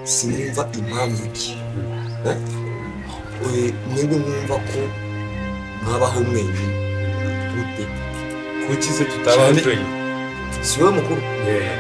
Sinumva impamvu ki. Eh? Mwebwe mwumva ko mwabaho mwenyine gute? Kuki se tutabaho Cyane. twenyine? Si wowe mukuru? Yeah.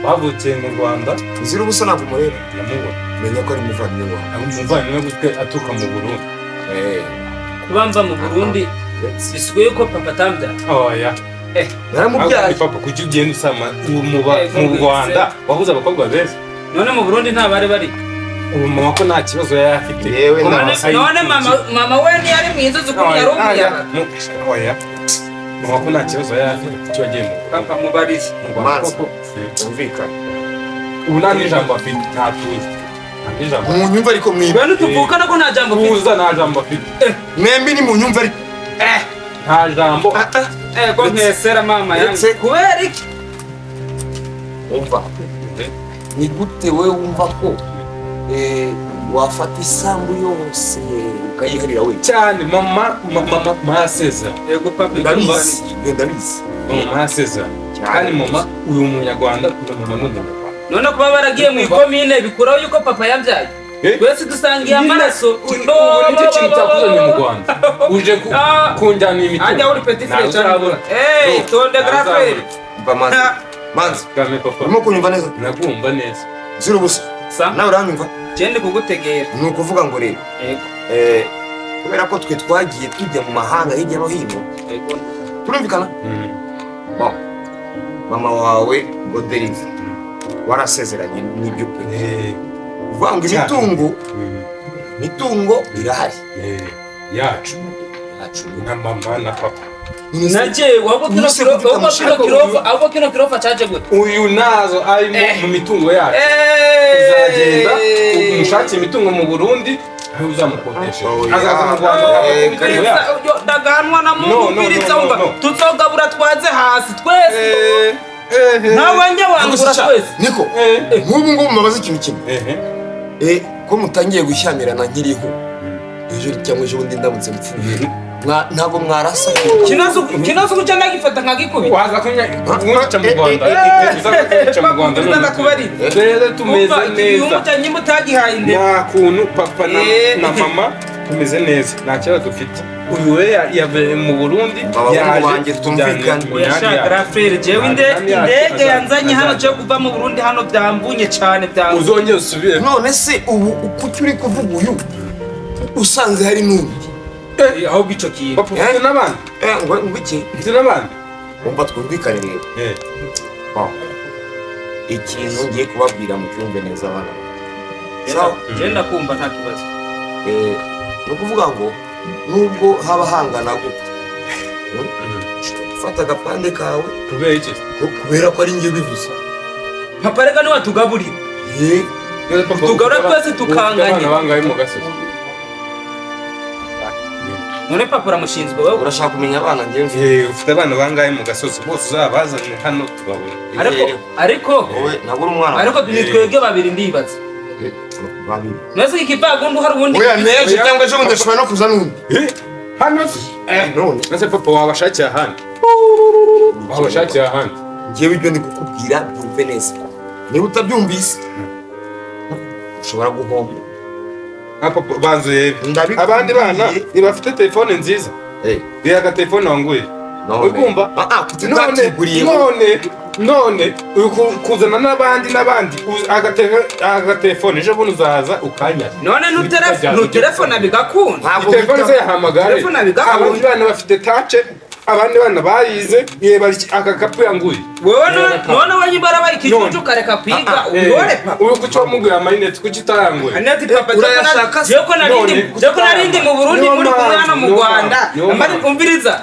Bavukiye mu Rwanda. Nzira ubusa ntabwo umureba. Ndamubona. Menya ko ari umuvandimwe wawe. Umuvandimwe gutwe aturuka mu Burundi. Kuba mva mu Burundi bisigaye ko papa atambya. Oya. Yaramubyaye. Ariko papa, kuki ugenda usama muba Eh, mu Rwanda wabuze abakobwa beza? None mu Burundi nta bari bari? Ubu mama ko nta kibazo yari afite. Yewe None, na none mama we ntiyari mwiza, uzi ukuntu yari umuyaga. Oya. Mama ko nta kibazo yari afite, kuki wagiye mu Papa mubarize. mu Rwanda Manzi. koko? Umvikana. Ubu nta n'ijambo afite, nta tuzi. Nta n'ijambo. Munyumva ariko mwembi. Bene tuvukana ko nta jambo ufite. Tuza nta jambo afite. Mwembi ni munyumva ariko. Nta jambo. Ah, ah. Ego nkesera mama yangu. Kubera iki? Umva. Ni gute wowe wumva ko wafata isambu yose ukayiharira wenyine? Cyane mama mama mama yasezera. Ego papa. Ndabizi. Ibyo ndabizi. Mama yasezera. Kandi mama uyu munyarwanda, uyu mama ni umunyarwanda. None kuba baragiye mu ikomine bikuraho yuko papa yabyaye? Eh? Twese dusangiye amaraso. Ubu nicyo kintu cyakuzanye mu Rwanda. Uje Ah. kunjyana imitungo. Ajya uri petit frère Ntawe cyane. uzabura. Eh, tonde Ntawe grand frère. uzabura. Umva Manzi. Manzi. Kame papa. Urimo kunyumva neza? Nakumva neza. Zira ubusa. Sa? Nawe uranyumva? Gende kugutegera. Ni ukuvuga ngo rero Ego. Kubera ko twe twagiye tujya mu mahanga hirya no hino, Ego. turumvikana. Bon, mama wawe Goderive warasezeranye n'ibyo pe. Uvuga ngo Cyane. imitungo irahari. Yacu. Yacu. Na mama na papa. Naje wabo kino Nuse kiro kuvuga wabo kino mushaka kirofa abo kino kirofa caje gute? Uyu nazo arimo mu mitungo yacu. Uzagenda umushakire imitungo mu Burundi, aho uzamukodesha. Oya. Azaza mu Rwanda Eh, akabona imitungo yacu. Ndaganwa na No, Mungu no, no, ubwiritsa no, umva no. tuzogabura twaze hasi twese. Nawe njye wangura twese. Niko nk'ubu ngubu mubaze ikintu kimwe. Ko mutangiye gushyamirana nkiriho, ejo cyangwa ejo bundi ndamutse mpfuye, ntabwo mwarasa? Kino suku cyangwa gifata nkagikubita. Waza kunyica mu Rwanda. Uza kunyica mu Rwanda Papa, none. ndakubarira. Rero tumeze neza. Umva nyimba utagihaye indero. Nta kuntu papa Eh. na mama tumeze neza, nta kibazo dufite. Uyu we yavuye mu Burundi Abahungu yaje banjye tumvikane. kujyana Oya sha imyanya yacu. grand frère, jewe indege yanzanye hano cyo kuva mu Burundi hano byambunye cyane byambunye. Uzongere usubire. None se ubu kuki uri kuvuga uyu usanze hari n'undi? Ahubwo ico kintu. Papa, ufite n'abandi? Ngo iki? Ufite n'abandi? Umva twumvikane rero. Bon. Ikintu ngiye kubabwira mucyumve neza abana. Sawa? Je ndakumva nta kibazo. Ni ukuvuga ngo nubwo haba hangana gute, fata agapande kawe. Kubera iki? Kubera ko ari njye ubivuze. Papa reka niwe atugaburira. Papa, Tugabura twese ufite tukanganya. abana bangahe mu gasozi? None papa uramushinzwe wewe? Urashaka kumenya abana njye mfite? Ufite abana bangahe mu gasozi? Bose uzabazane hano tubabone. Ariko ariko Wowe ntabwo uri umwana. Ariko ni twebwe babiri ndibaza. Babiri. Nese ikivagundu hari ubundi. Oya, n'ejo cyangwa ejo bundi ashobora no kuza n'undi. Hano se? None Nese papa wabashakiye ahandi. Wabashakiye ahandi. Njyewe ibyo ndi kukubwira byumve neza. Niba utabyumvise ushobora guhomba. Ah, papa banzu yebe. Ndabikubwiye. Abandi bana ntibafite telefone nziza. Reba agatelefone wanguye. None. Uri kumva? Ah, ah, kuki None utakiguriye? none uri kuzana n'abandi n'abandi agatelefone ejo bundi uzaza ukanyara. None nutelefona bigakunda. Ntabwo Telefone bita- se yahamagare. Telefone bigakunda. Abandi bana bafite tace, abandi bana bayize, yeba aka kapu yanguye. Wewe none we nyimba arabaye ikijuju None. ukareka kwiga uyore papa. Uyu kuki wamuguriye amarinete, kuki utayanguye? Aneti papa, Urayashaka se? jeko narindi None. jeko narindi mu Burundi Niyo muri kumwe hano mu mpamvu, Rwanda. niyo Amari mpamvu. umviriza.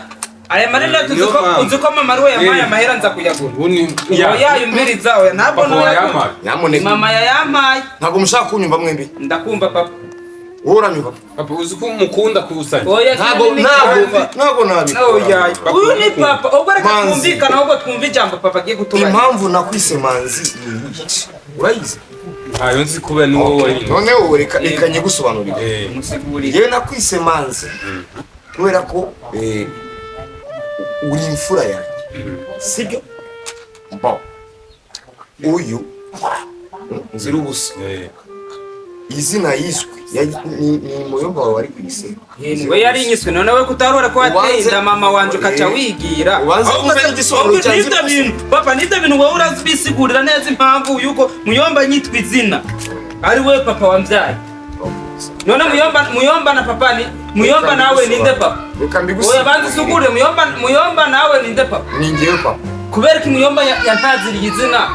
Aya marinete Niyo mpamvu. uzi ko mama ariwe yampaye amahera nza kuyagura. Ubu ni Oya yumviriza, oya ntabwo Papa ntoya. wayampaye. Nyamuneka. Mama yayampaye. Ntabwo mushaka kunyumva mwembi. Ndakumva papa. Wowe uranyumva? Papa, uzi ko mukunda kusanya. Oya Ntabwo kinini ntabwo cyane. ntabwo nabikora. Oya uyu ni papa ubwo reka Manzi. twumvikane ahubwo twumve ijambo papa agiye kutubaza. Impamvu nakwise Manzi ni iyi. Urayizi? Ntayo nzi kubera ni wowe wari. Noneho reka nyigusobanurire. Musigurire. Yewe, nakwise Manzi kubera ko uri imfura yanjye, sibyo? Bon, uyu nzira ubusa, izina yiswe ni muyomba wawe wari kwise. We yari inyiswe. None we kutarora ko wateye inda mama wanje ukaca wigira? Ubanze Ahubwo wumve n'igisobanuro cya n'ibyo nzira ubusa. bintu, papa, n'ibyo bintu wowe urabisigurira neza impamvu yuko muyomba nyitwa izina ari we papa wambyaye. None muyomba na papa ni muyomba nawe ninde papa? Reka Oya, mbigusigurire. banza usigure. Muyomba nawe ninde papa? Ni njyewe papa. Kubera ko muyomba yantaziriye izina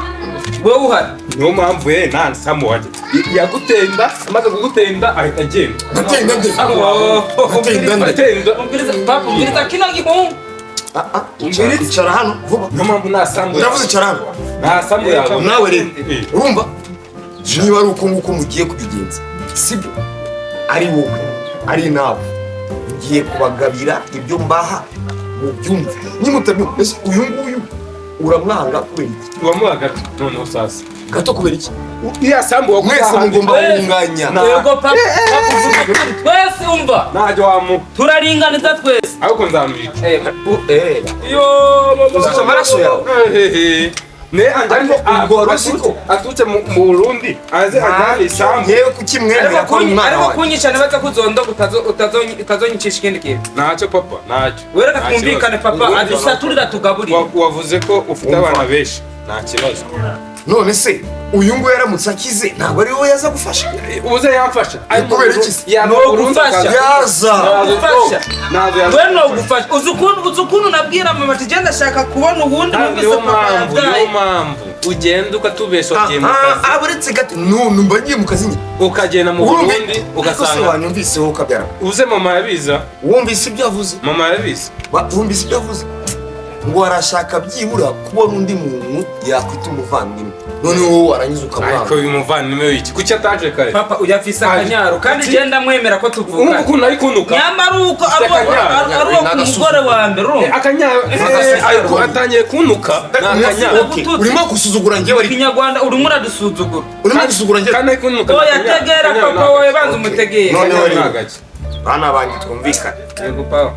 wowe uhari. Niyo mpamvu ye nta samu wajye yaguteye inda, amaze kugutera inda ahita agenda. Nateye inda nde? Nateye inda nde? Ateye inda. Umviriza papa, umviriza kino gihungu. Ah, ah, icara, icara hano vuba. Niyo mpamvu nta sambu. Ndavuze icara hano. Nta sambu yawe. Nawe rero urumva, niba ari uko nguko mugiye kubigenza, sibyo? Ari wowe, ari nawe, ngiye kubagabira ibyo mbaha mubyumve. Nimutabyumva, ese uyu nguyu uramwanga kubera iki? Wamuha gato noneho sasa. Gato kubera iki? Iya sambu waguze Mwese ahandi. mugomba kunganya. Yego papa, papa, uvuga ukuri. Twese, umva, Ntacyo wamuha. turaringaniza twese. Ariko nzamwica. Yo. Uzica amaraso yawe. Hehe. Ne anjyane. Ariko ubwo wari uzi ko- Aturutse mu Burundi aze anjyane isambu. Yewe, kukimwemera ko ari umwana Ariko wanjye? kunyica nibaza ko uzondo utazonyicisha ikindi kintu. Ntacyo papa, ntacyo. Wereka Nta twumvikane kibazo. papa adusaturira tugaburire. Wavuze ko ufite Umva. abana benshi, nta kibazo. None se uyu nguyu yaramutse akize, ntabwo ari wowe yaza gufasha? Uze yamfasha. Kubera iki se? Yava Ni Burundi ugufasha. akaza. Yaza. Gufasha. Ntabwo yaza. We no gufasha. Uzi ukuntu nabwira mama ati genda ashaka kubona uwundi numvise Niyo papa mpamvu, niyo yabyaye. mpamvu ugenda ukatubesha ugiye mu kazi. Ah, uretse gato, numva ngiye mu kazi nyine. Ukagenda mu Urumva- Burundi Ariko se ugasanga wanyumvise wowe ukabyara? Uze mama yabiza. Wumvise ibyo avuze? Mama yabizi. Wumvise ibyo avuze ngo arashaka byibura kubona undi muntu yakwita umuvandimwe, none wowe warangiza Ariko ukamwanga. uyu muvandimwe w'iki, kuki ataje kare? Papa uyafise akanyaro kandi genda mwemera ko Urumva tuvukana. ukuntu ari kunuka? Nyamara uko ari Akanyaro. uwo ku mugore wa mbere, urumva? Akanyaro. Ariko atangiye kunuka, ni akanyaro. Okay, urimo gusuzugura njyewe ariko. Kinyarwanda urimo uradusuzugura. Urimo gusuzugura njyewe. Kandi ari kunuka ni Oya, akanyaro. tegera Akanyaro papa, ni wowe agake. banza umutegere. Noneho Akanyaro ni rero. agake. Bana banjye, twumvikane. Yego papa.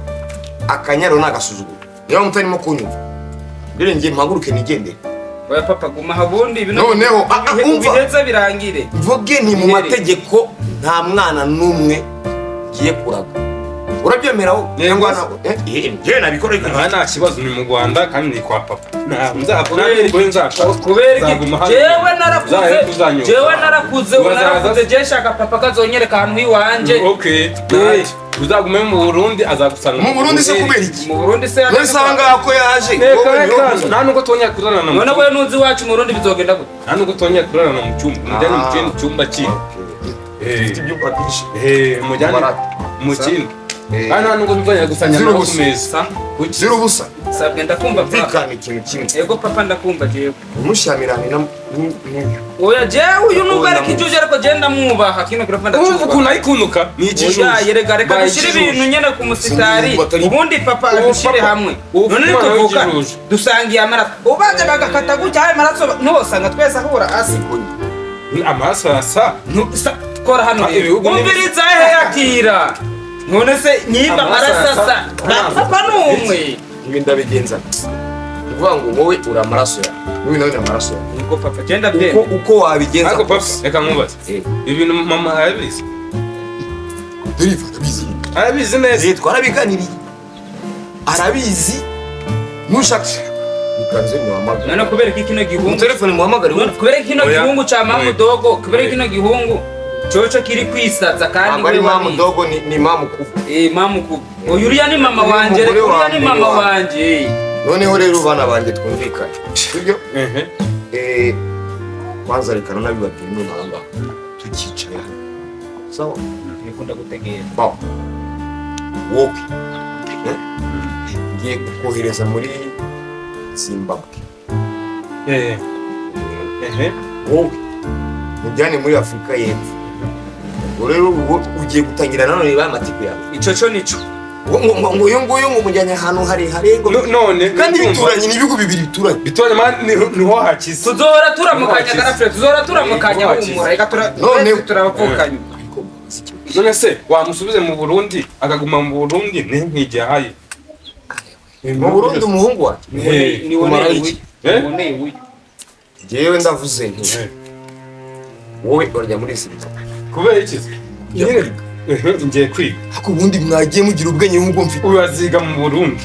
Akanyaro ni agasuzuguro. Niba mutarimo kunyumva mbere, ngiye mpaguruke nigendere. Oya papa, guma habundi bino. Noneho, umva. Ubiheze birangire. Mvuge ni mu Ihere. mategeko, nta mwana n'umwe ngiye kuraga. Urabyemera wowe? Yego. Cyangwa njyewe nabikora ariko. Aha nta kibazo, ni mu Rwanda kandi ni kwa papa. Ntabwo nzapfa, ntabwo nzapfa. Kubera iki? Nzaguma hano. Jewe narakuze. Uzahe tuzanyura. Jewe narakuze, ubu Uzaza- narakuze. Jewe shaka papa kazonyereka ahantu hiwanje. Okay, ntacyo. Uzagume mu Burundi, azagusanga. Mu Burundi se kubera iki? Mu Burundi se? None se aha ngaha ko yaje, Reka, wowe reka, niwe nta nubwo twongera kurarana mu None cyumba. we ntuzi iwacu mu Burundi bizogenda gute? Nta nubwo twongera kurarana mu cyumba, mujyane mu Ah. kindi cyumba kindi. Ufite ibyumba byinshi. Mujyane Barata. mu kindi. Eh. Kandi nta nubwo tuzongera gusangira Zero nabo ku ubusa. meza. Sa Kuki? Zira ubusa. Sabwe, ndakumva papa. Mvikane ikintu kimwe. Yego papa, ndakumva jewe. Ntimushyamirane na n'uyu. Oya, jewe uyu nubwo ariko ijuju, ariko jewe ndamwubaha. Kino kirofa Urumva ndacyubaha. ukuntu ari kunuka? Ni ikijuju. Oya, yereka, reka Baye dushyire ikijuju. ibintu nyene ku musitari. Sinzi batari- Ubundi papa Ubu adushyire papa, hamwe. ubu None umwana nituvuka w'ikijuju. dusangiye amaraso, ubanze bagakata gutya ayo maraso ntiwosanga twese ahura asi? Amaraso arasa. Kora hano Ah, rero. ibihugu ni- Umviriza he, yakira. None se nyimba Amaraso amaraso asa? arasa. Papa ni umwe. Ibi ndabigenza, ni ukuvuga ngo wowe uri amaraso yawe, n'uyu nawe ni amaraso yawe. Yego papa, genda Uko byembe. uko wabigenza Ariko papa, kose. reka nkubaze. Ibintu mama arabizi? Dore arabizi. Arabizi neza. Twarabiganiriye, arabizi. Nushaka nikanze muhamagare. None kubera iki kino Mu gihungu telefone muhamagare. None kubera iki kino Oya. gihungu ca mamu Oya. dogo, kubera Oya. kino gihungu coco kiri kwisaza kandi Ntabwo ari we mamu wabizi. dogo, ni mamu kuba. Eh, mamu kuba. Oya, uriya ni mama Ni wanje, umugore uriya wa ni mbere mama wawe. wanje. Noneho rero bana banjye, twumvikane, sibyo? Ehe. Kwanza reka nanabibabwira none aha ngaha tukicaye hano, sawa? Nikunda gutegera. Bon, wowe, ngiye kukohereza muri Zimbabwe. Ehe. Wowe mujyane muri Afurika y'Epfo. Ubwo rero ubwo ugiye gutangira nanone ba matiku yawe. Ico co nico. Ngo uyu nguyu ngo mujyanye ahantu harehare ngo None kandi bituranye, ni ibihugu bibiri bituranye. Bituranye man, niho hakize. Tuzohora turamukanya, garafure, tuzohora turamukanya. Niho. Humura, reka tura None- turabavukanye. None se wamusubize mu Burundi akaguma mu Burundi ne nkijya hayi? Mu Burundi umuhungu wanjye? Eh, kumara iki? Eh? Niwoneye. Njyewe ndavuze nti wowe urajya muri sida. Kubera iki se? Nyine ngiye kwiga. Ariko ubundi mwagiye mugira ubwenge nk'ubwo mfite. Uraziga mu Burundi.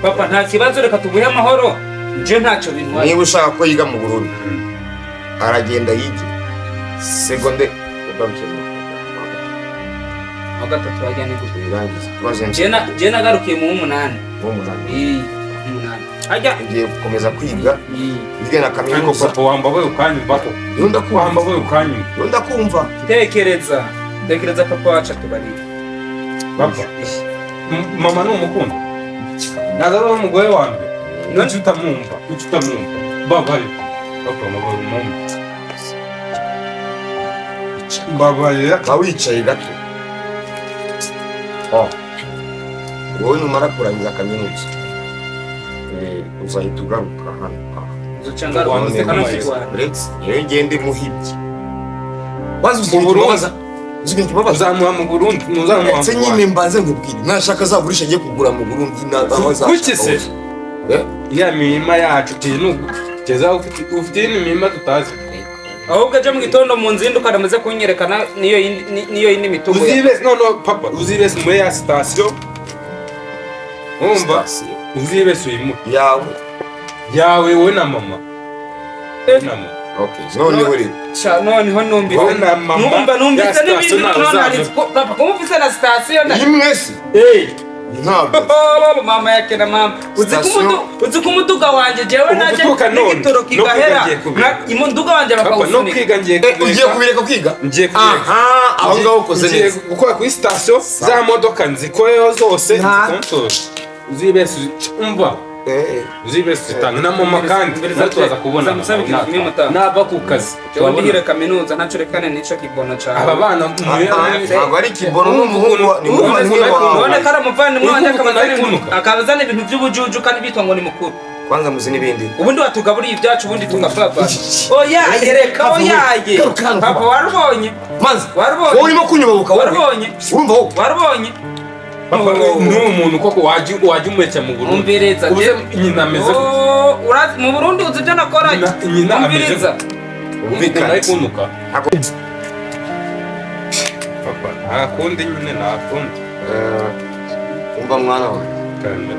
Papa, nta kibazo, reka tuguhe amahoro, nje ntacyo bintwaye. Niba ushaka ko yiga mu Burundi, aragenda yige seconde, ugarutse mu Wa gatatu wajya ni gute? Birangiza troisième. Je nagarukiye mu w'umunani. W'umunani? Eh, umunani ajya. Ugiye gukomeza kwiga, wige na Ariko kaminuza. papa, wambabaye ukanyumva ko. Iyo ndakumva. Wambabaye ukanyumva. Iyo ndakumva. Tekereza, tekereza, papa wacu atubarira. Papa, mama ni umukunda, naza ari umugore wa mbere. Kuki utamwumva? Kuki utamwumva? Babaye papa, babaye umwumva, mbabarira. Ba wicaye gato. Oh. Wowe numara kurangiza kaminuza, uzahita ugaruka hano aha. Uzoca ngaruka Rwanda hano mu se. Rwanda. Uretse yewe ngende muhibye wazi uzi Mu ikintu Burundi. kibabaza? Uzi ikintu kibabaza? Uzamuha mu Burundi, ntuzamuha mu Ndetse nyine Rwanda. mbanze nkubwire, nashaka azagurisha agiye kugura mu Burundi aho azashaka Kuki se? hose. Eh? Ya mirima yacu keza ufite iyindi mirima tutazi. Ahubwo ejo mu gitondo mu nzinduka amaze kunyerekana niyo niyo yindi mitungo Uzibese no papa, uzibese muri ya sitasiyo, umva. Sitasiyo. Uzibese uyimuhe. Yawe? Yawe, wowe na mama. Eh. Na mama. Okay, noneho rero. Sha, noneho numvise Wowe na mama, numva numvise ya sitasiyo n'ibindi ntawe noneho nari uzaza. papa kumvise na sitasiyo na Imwe se? Eh. Ntabwo. Oh, mama yake na mama, uzi ko Sitasiyo. uzi ko umuduga wanjye jewe Ubu naje guturuka none, n'igitoro no kigahera, kwiga ngiye kubireka. umuduga wanjye Papa, no bakawusunika. kwiga ngiye Eh, ugiye kubireka. kubireka kwiga? Ngiye kubireka. Aha, aho ngaho ukoze Ngiye neza. gukora kuri sitasiyo, za modoka nzikoreho zose, Nta- nzikonsore. Uzibese umva. Eh, Uzibese utanga na mama kandi Mbere natwe tuzaza kubona. Uzamusaba ikintu kimwe mutaha. Nava ku kazi. Jewe ndihire kaminuza ntaco, rekane n'ico kibono cawe. Aba bana ah, ntabwo ari kibono, n'umuhungu ni umuvandimwe wawe. Ubone ko ari umuvandimwe wanjye, Uri kumva akabazana ukuntu ari kunuka? akabazana ibintu by'ubujuju kandi bitwa ngo ni mukuru. Kwanza muzi n'ibindi. Ubundi watugaburiye ibyacu, ubundi tugafapa. Oyaye, reka, oyaye. Garuka hano Papa, vuba. warubonye? Maze Warubonye? wowe urimo kunyubabuka wowe. Warubonye? Urumva wowe? Warubonye? Papa, n'uwo muntu koko wajya umureka mu Burundi? Umviriza. Ubuze nyina ameze gute? Oh, urazi mu Burundi uzi ibyo nakora? Nyina ameze Umviriza. gute? Ukuntu ari kunuka. Ntabwo- Papa, nta kundi nyine, nta kundi. Eh, umva mwana wawe. Kandi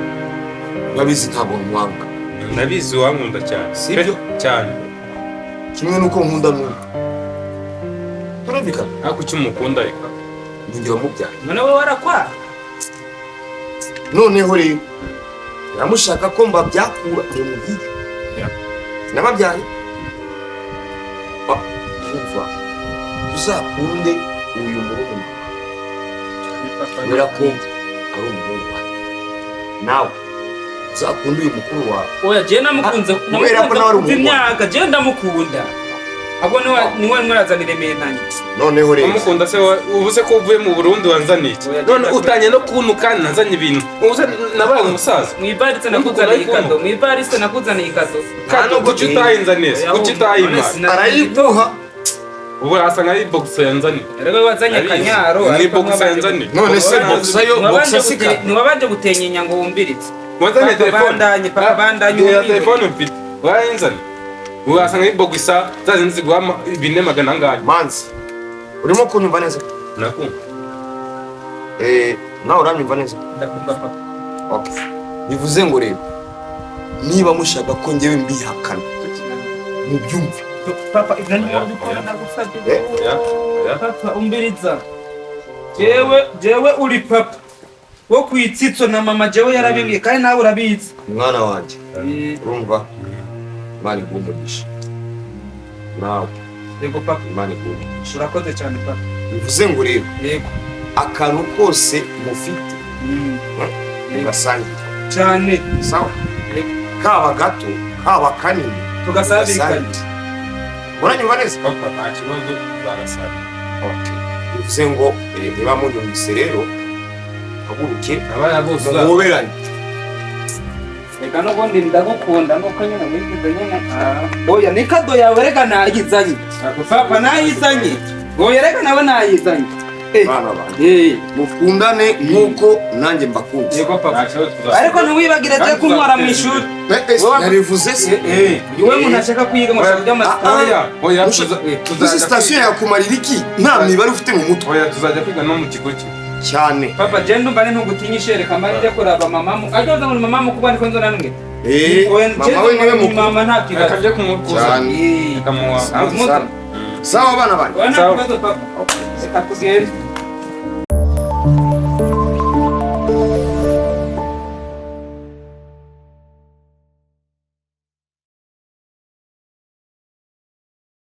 Urabizi ntabwo nkwanga. Ndabizi, wankunda cyane. Sibyo? Cyane. Kimwe n'uko nkunda n'ubu. Turumvikana? Ariko icyo umukunda reka. Ninjye wamubyara. None wowe warakwara? Noneho rero biramushaka ko mbabyakura nimubwire. Yeah. Sinababyaye. Umva, uzakunde uyu murumuna kubera ko ari umuhungu wawe, nawe uzakunde uyu mukuru wawe. Oya, jewe namukunze. Kubera ko nawe ari Namukunze kuva umuhungu wawe. imyaka, jewe ndamukunda. Ahubwo niwe mwarazanira imentanye. Noneho rero. Wamukunda se ubu se ko uvuye mu Burundi wanzaniye iki? Oya, None genda. utangiye no kunuka, nazanye ibintu. Ubu se nabaye umusaza? Mu ivarisi nakuzaniye ikado, mu ivarisi nakuzaniye ikado. Kandi kuki utayinzaniye se? Kuki utayimpa? Arayiguha. Ubu hasa nka box yanzaniye. Rero wazanye akanyaro. Ni Ariko box yanzaniye. None se boxa yo, boxa sika? Ntiwabanje gutenyenya ngo wumviritse. Wazaniye Papa, telefone. bandanye, papa, bandanye, Ya wumvire. telefone mfite. Wayinzaniye. Ubu hasa nka box za zindi zigura 400 angahe? Manzi, urimo kunyumva neza? Nakumva. Eh, nawe uranyumva neza? Ndakumva, papa. Okay, bivuze ngo rero niba mushaka ko njyewe mbihakana, mubyumve. Papa, ibyo ntiwabikora, ndagusabye. Eh? Ya, ya. Papa, umbiriza. Jewe uri papa wo kwitsitso na mama, jewe yarabimbwiye kandi nawe urabizi. Mwana wanjye, urumva, Imana iguhe umugisha nawe. Yego papa. Imana iguhe umugisha. Urakoze cyane, papa. Bivuze ngo rero Yego. akantu kose mufite mugasangira. Cyane. Sawa? Yego. Kaba gato, kaba kanini, Tugasabikanya. mugasangira. Uranyumva neza? Papa, nta kibazo, uzarasara. Okay. Bivuze ngo niba munyumvise rero, haguruke Abana bose muhoberane. Reka n'ubundi ndagukunda nuko nyine wigize nyine. Oya, ni cadeau yawe, reka nayizanye papa, nayizanye. Oya, reka nawe nayizanye. Bana banjye, mukundane nk'uko nanjye mbakunda. Yego papa. Nta kibazo, tuzasubira. Ariko ntiwibagire je kuntwara mu ishuri. Nabivuze se? Iwe muntu ashaka kwiga ngo ashaka by'amasiporo. Oya, oya, Musha- tuzajya Ese sitasiyo yakumarira iki nta mibare ufite mu mutwe? Oya, tuzajya kwiga no mu kigo kimwe. Cyane. Papa, je ndumva ni ntugutinyishe, reka mba njye kuraba mama mu ajoza ngo ni mama mukubwa niko nzona nimwe. Oya, Mama we niwe mukuru. Mama nta kibazo. Reka njye kumukuza. Cyane. Akamuha. Sawa, bana banjye. Oya, nta Sawa. kibazo papa, reka tugende.